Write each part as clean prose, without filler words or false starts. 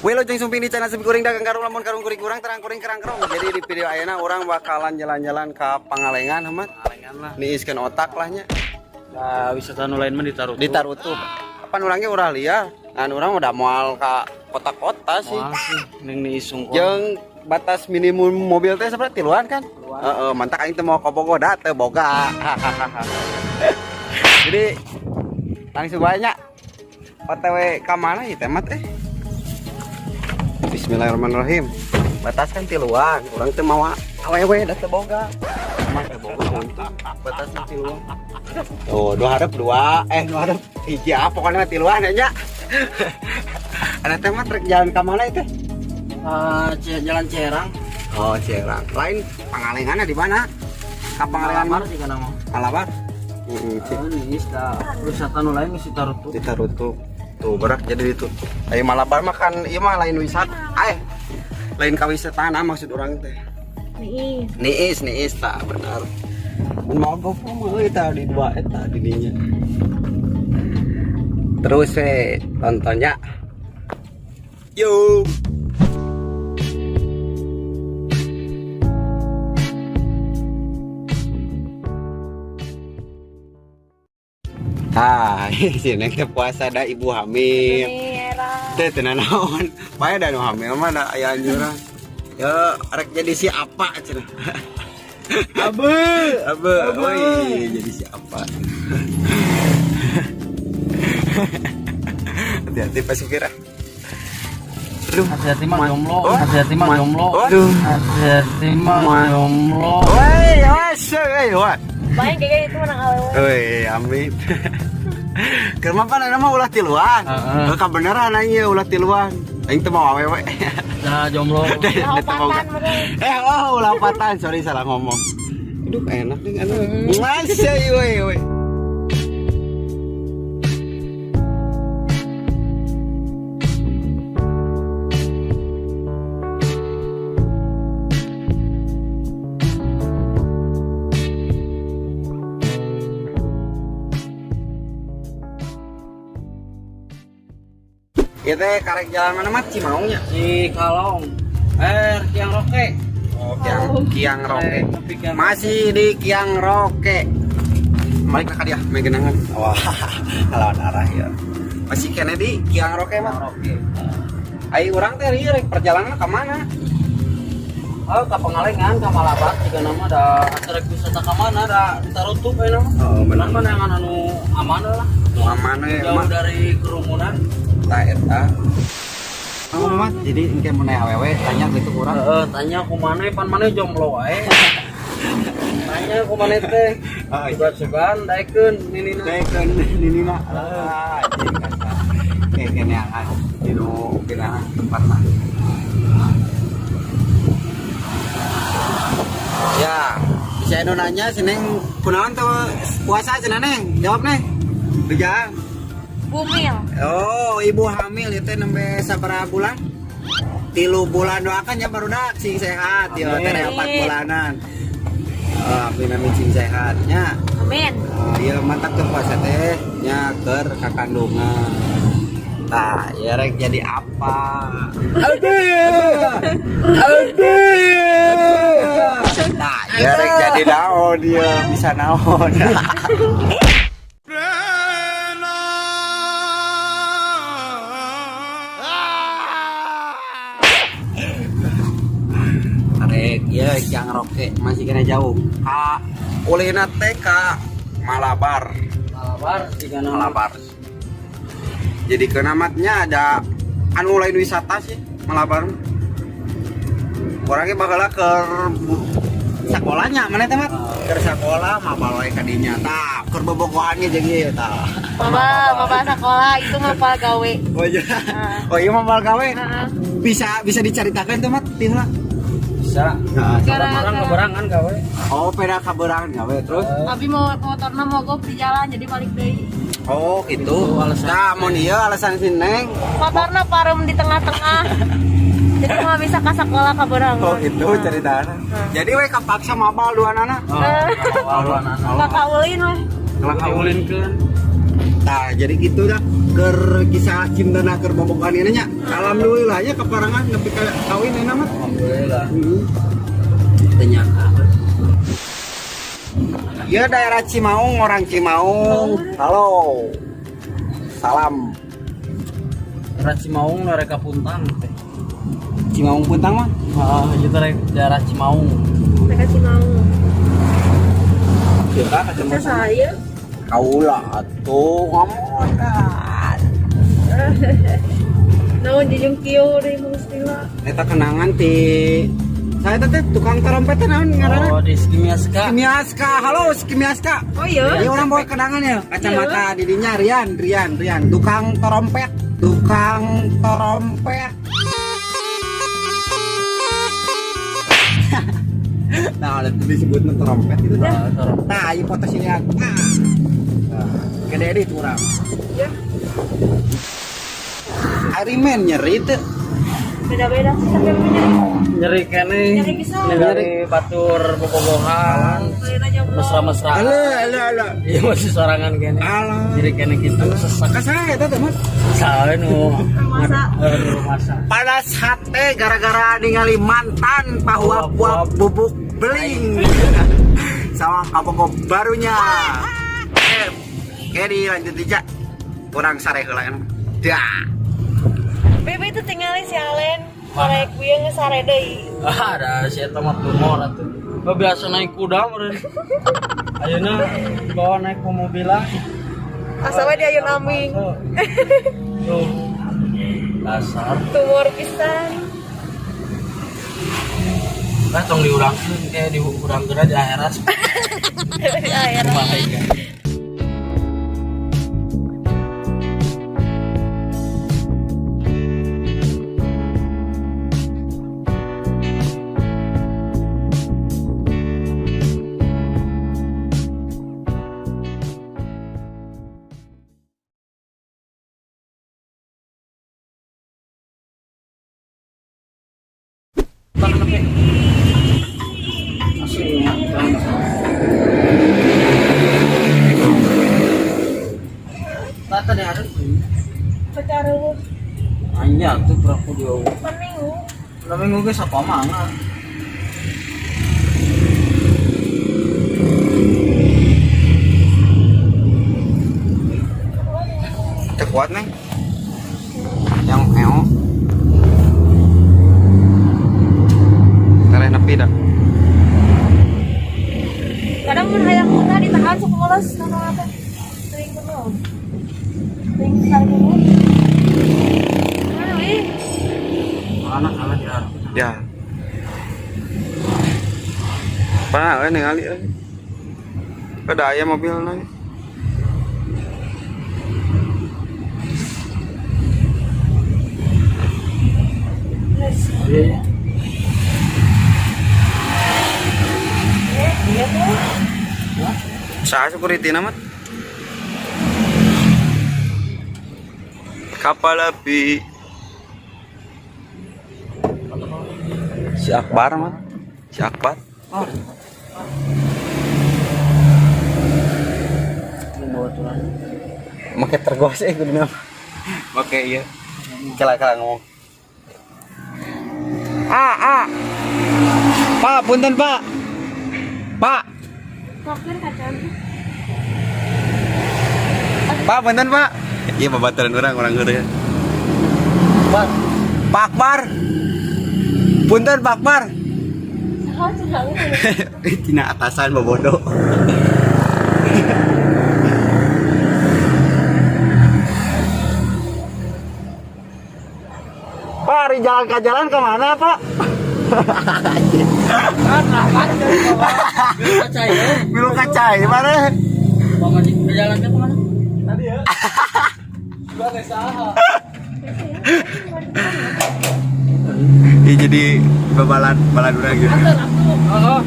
Wilujeng sumping di channel Sepi Kuring, dagang karung lamun karung kuring kurang terang kuring kerang kerong. Jadi di video ayeuna urang bakalan jalan-jalan ke Pangalengan, Ahmad. Pangalengan lah. Niiskeun otak lah nya. Nah, wisata nu lain mah ditarutup. Ditarutup. Kapan urangnya urang liar? Nah, urang udah moal ke kota-kota sih. Moal sih, ning niis sungkul. Jeung batas minimum mobil teh seperti tiluan kan? Heeh, mantak aing teh mau ka Bogor da teu boga. Jadi langsung banyak OTW ka mana ieu teh, Mat eh? Bismillahirrahmanirrahim. Batas kan tiluan, urang teh mawa awewe da teu boga. Mah teu boga untung batas tiluan. Tuh, dua harap dua, eh dua harap hiji, ah, pokoknya mah tiluan nya. Ada teh mah trek jalan ka mana itu? Jalan Cerang. Oh, Serang. Lain Pangalengannya di mana? Ka Pangalengan Malabar mana? sih kana mah. Malabar. Heeh, cik. Oh, niis da wisata nu lain geus ditarutup. Ditarutup. Tuh, berak jadi ditutup. Ayo Malabar mah kan ieu mah lain wisata. Eh, lain kawisataan ah, maksud orang teh. Nih, Niis, niis tak benar. Mun mau GoPro mah euy tah di dua eta di dinya. Terus we tontonnya. Yo. Ah, si Neng teh puasa da ibu hamil. nih era. Teh teu naon. Bae da nu hamil mah da aya anjuran. Ya, rek jadi si apa cenah. Abe. Abe, woi, jadi siapa? Hati-hati Pak Supir ah. Aduh, Hati-hati mah jomblo, Oh, hati-hati mah jomblo. Aduh. Hati-hati mah jomblo. Woi, awas, woi, woi. Banyak kayaknya itu menang awewe. Woi, amin. Keur mah pan mah ulah tiluan. Heeh. Heuh, kabeneran aing ieu ulah tiluan. Aing teu mau awewe. Nah, jomblo. Ulah opatan meureun. Eh, oh, ulah opatan, sorry salah ngomong. Aduh, enak nih anu. Masya, woi, woi. Ieu teh karek jalan mana mat Cimaung nya? Cikalong. Kiang Roke. Oh, Kiang, Kiang Roke. Tapi Kiang Masih di Kiang Roke. Balik lah ka dia, main genangan. Wah, lawan arah ya. Masih kene di Kiang Roke Kiang mah. Roke. Ai urang teh ieu rek perjalanan ka mana? Oh, ka Pangalengan, ka Malabar juga nama da rek wisata ka mana da ditarutup aya nama. Oh, bener. Mana yang anu aman lah. Nu aman we Jauh mah. dari kerumunan. Tah eta. Oh, Mat, jadi engke mun aya awewe tanya gitu ku urang. Heeh, tanya ku maneh pan maneh jomblo wae. Tanya ku maneh teh. Ah, iya. Sugan-sugan daekeun ninina. Daekeun ninina. Ah, anjing kasar. Kayak keneangan di nu geunah tempat mah. Ya, bisa anu nanya si Neng kunaon tuh puasa cenah Neng? Jawab Neng. Bejaan. Bumil. Oh, ibu hamil itu nembe sabaraha bulan? 3 bulan, doakan ya barudak sing sehat ya teh Amin. 4 bulanan. Oh, amin amin sing sehat nya. Amin. Oh, iya mantap tuh puasa teh nya keur kakandungan. Tah, ya rek jadi apa? Aduh. Aduh. Nah, ya rek jadi naon dia bisa naon. Rek, ya Kiang Roke masih kena jauh. Ka ulina teh ka Malabar. Malabar juga nama. Malabar. Jadi ke namatnya ada anu lain wisata sih Malabar. Orangnya bakal ke sekolahnya mana teh mat? Ke sekolah mabal wae ka dinya. Tah, keur bobogohannya jeung ieu tah. Maba, maba sekolah itu mapal gawe. Oh iya. Ah. Oh iya mabal gawe. Heeh. Bisa bisa diceritakan tuh mat ti heula. Bisa. Nah, Gara- Orang keberangan gawe. oh, peda kaberangan gawe terus. Abi mau motorna mogok di jalan jadi balik deui. Oh, gitu. Itu alasan. Nah, mun ieu alasan si Neng. Motorna parem di tengah-tengah. Jadi mau bisa ke sekolah kaberangan. Oh, gitu ceritana. Jadi we kapaksa mabal dua nana. Oh, awal anak. Nggak kaulin weh. Kalah Kaulinkeun. Nah, jadi gitu dah keur kisah cintana keur bobogohan ieu nya. Alhamdulillah nya kaparangan nepi ka kawin enak mah. Alhamdulillah. Heeh. Teu nyangka. Ya daerah Cimaung, orang Cimaung. Halo. Salam. Daerah Cimaung mereka Puntang teh. Cimaung Puntang mah. Ah, itu daerah Cimaung. Mereka Cimaung. Kita Bisa saya. Kaula atuh ngomong kan. Naon jujung kieu deui mustila. Eta kenangan ti saya teh tukang trompet teh naon ngaranna? Oh, di Skimiaska. Skimiaska. Halo Skimiaska. Oh iya. Ini orang bawa kenangan ya, kacamata didinya Rian, Rian, Rian, tukang trompet, tukang trompet. Nah, ada disebutnya trompet itu. Ah, trompet. Nah, ini foto sini ya. Nah, gede itu orang. Ya. Ari men nyeri teu. Beda-beda sih tapi aku nyeri. Nyeri kene. Nyeri pisan. Nyeri batur bobogohan. Kalian aja belum. Mesra-mesraan. Alah, alah, alah. Iya masih sorangan kene. Alah. Nyeri kene gitu sesak. Kasah eta teh, Mas. Sae nu. Masa. Masa. Panas hate gara-gara ningali mantan pahuap-huap bubuk beling sama kabogoh barunya. Eh, kayak dilanjut aja. Kurang sare heula enak. Dah. Bebe itu tinggalin si Alen. Korek gue ngesare deui. Ah, ada si eta mah tumor atuh. Oh, biasa naik kuda meureun. Ayeuna dibawa naik ke mobilan. Asalnya dia ayun aming. Tuh. Dasar. Tumor pisan. Lah tong diurangkeun kayak diurangkeun aja akhirat. Di akhirat. Kumaha ieu? Asli ya. Tata deh ada. Pacar lu. Anya tuh berapa dia? Minggu. Lah minggu ge sapa mana? Teu kuat neng. Yang eo. Tereh nepi dah. Kadang mun hayang muntah ditahan sok mules kana apa? Teuing kuno. Teuing sare kuno. Mana ih? Anak anak ya. Ya. Pak, euy ningali euy. Ada aya mobilna. Iya. Eh, iya tuh. Saha security na mat? Kapal api. Si Akbar mat. Si Akbar. Oh. Ini bawa tulang. Make tergos kudu Make iya. Kela-kela ngomong. Ah, ah. Pak, punten, Pak. Pak, Token kacang. Pak, punten, Pak. Iya, babaturan urang, urang heureuy. Pak, Pak Akbar. Punten, Pak Akbar. Saha cenah Ih, Tina atasan bobodo. Pak, hari jalan ke jalan kemana, Pak? Milu kacai, mana? Mau ngaji ke jalan ke kemana? Tadi ya. Gua nggak salah. Iya jadi babalan balan urang gitu. Oh,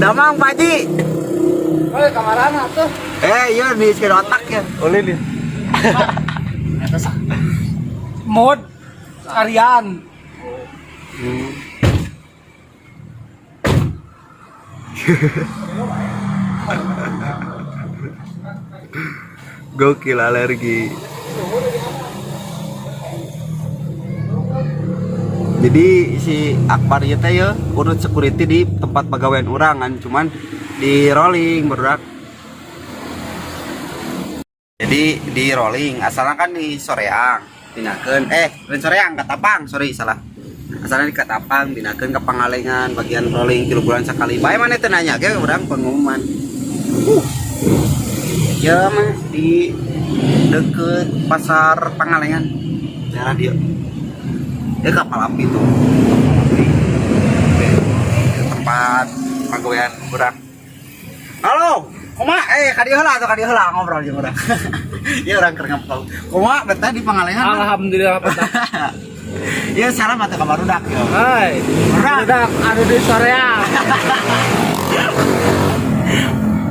Damang Pak Haji. Oh, kamarana tuh. Eh, iya nih sekedar otak ya. Ulin nih. Atas. Mod Arian. Gokil alergi. Jadi si Akbar ieu teh ya urut security di tempat pegawaian urang kan, cuman di rolling barudak. Jadi di rolling, asalnya kan di Soreang, pindahkeun lain Soreang, Katapang, sorry salah. Asalnya di Katapang, pindahkeun ke Pangalengan bagian rolling 3 bulan sekali. Bae mana teu nanya ge urang pengumuman. Ya mah di deket pasar Pangalengan. Daerah dia. Ya kapal api tuh. Api. Tempat pagawean urang. Halo, kumaha ka dieu heula atuh, ka dieu heula ngobrol jeung urang. Ya urang keur ngevlog. Kumaha betah di Pangalengan? Alhamdulillah betah. Ya salam atuh ka barudak ya. Hai. Barudak. Barudak anu di Soreang.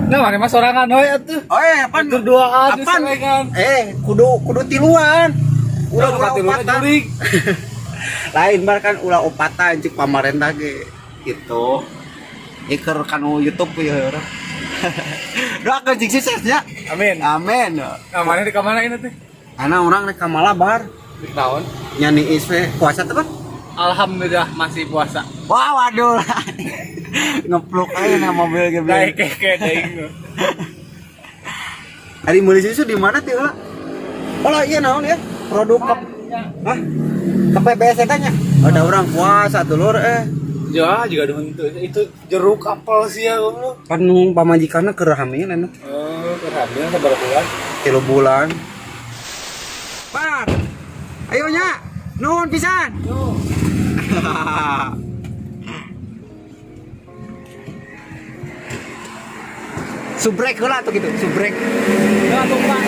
Nah, mana mah sorangan we atuh. Oh, apaan? Berduaan di Apaan? Soreang. Kudu kudu tiluan. Ulah ulah tiluan opatan. Jurig. Lain bar kan ulah opatan cek pamarentah ge gitu. Iker kanu YouTube ya urang. Doakeun cing sukses ya. Amin. Amin. Nah, mana di kamana ini teh? Karena urang rek ka Malabar. Di naon? Nyani iswe puasa tuh, Bang? Alhamdulillah masih puasa. Wah, waduh. Ngepluk aja na mobil ge. Naik keke deui. Ari meuli susu di mana teh heula? Oh lah, iya naon ya? Produk ke. Hah? Ke PBS eta nya? Ada orang puasa dulur eh. Ya, juga ada henteu. Itu jeruk apel sih ya goblok. Kan pamajikanna keur hamil anu. Oh, keur hamil sabaraha bulan? 3 bulan. Par. Ayo nya. Nuhun pisan. Yo. Subrek heula tuh gitu, subrek. Ya, tuh, Pak.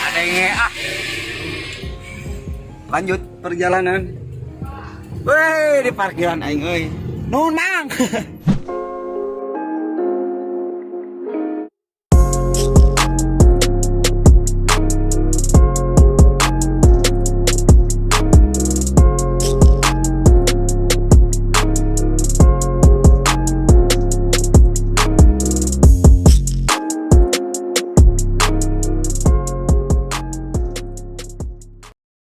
Ada yang ah. Lanjut perjalanan. Weh, di parkiran aing euy. Nuhun, Mang.